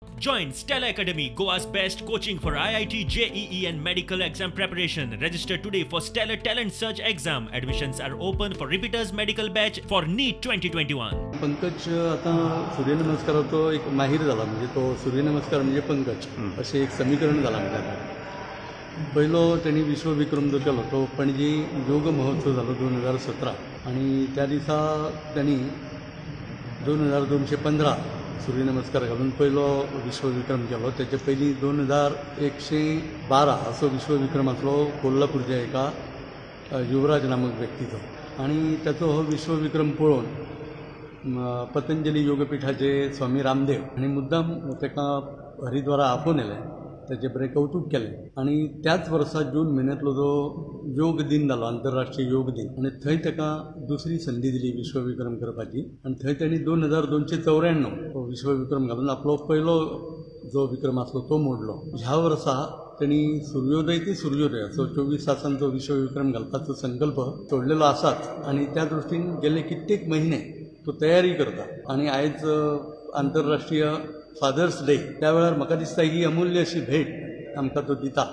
Join Stella Academy, Goa's best coaching for IIT, JEE and medical exam preparation. Register today for Stellar Talent Search exam. Admissions are open for repeaters medical batch for NEET 2021. Pankaj आता सूर्यनमस्काराचो एक माहीर जाला, म्हणजे तो सूर्यनमस्कार म्हणजे पंकज अशें एक समीकरण जालां. म्हणजे आता पयलो तेणी विश्वविक्रम जो केलो तो पणजी योग महोत्सव जालो 2017 आनी त्या दिसा तेणी 2215 सूर्यनमस्कार घालून पयलो विश्वविक्रम केलो. तेचे पयलीं 2112 असो विश्वविक्रम आसलो कोल्हापूरच्या एका युवराज नामक व्यक्तीचो. आनी ताचो हो विश्वविक्रम पळोवन पतंजली योगपीठाचे स्वामी रामदेव आनी मुद्दाम ताका हरिद्वारा आपोवन येले, ताचें बरें कौतूक केलें. आनी त्याच वर्सा जून म्हयन्यांतलो जो योग दिन जालो, आंतरराष्ट्रीय योग दिन, आनी थंय ताका दुसरी संदी दिली विश्वविक्रम करपाची. आनी थंय ताणी 2294 विश्वविक्रम घालून आपलो पयलो जो विक्रम आसलो तो मोडलो. ह्या वर्सा तेणी सुर्योदय ते सुर्योदय असो 24 तासांचो विश्वविक्रम घालपाचो संकल्प सोडलेलो आसाच. आनी त्या दृश्टीन गेले कित्येक महिने तो तयारी करता. आनी आयज आंतरराष्ट्रीय फादर्स डे, त्या वेळार म्हाका दिसता ही अमूल्य अशी भेट आमकां तो दिता.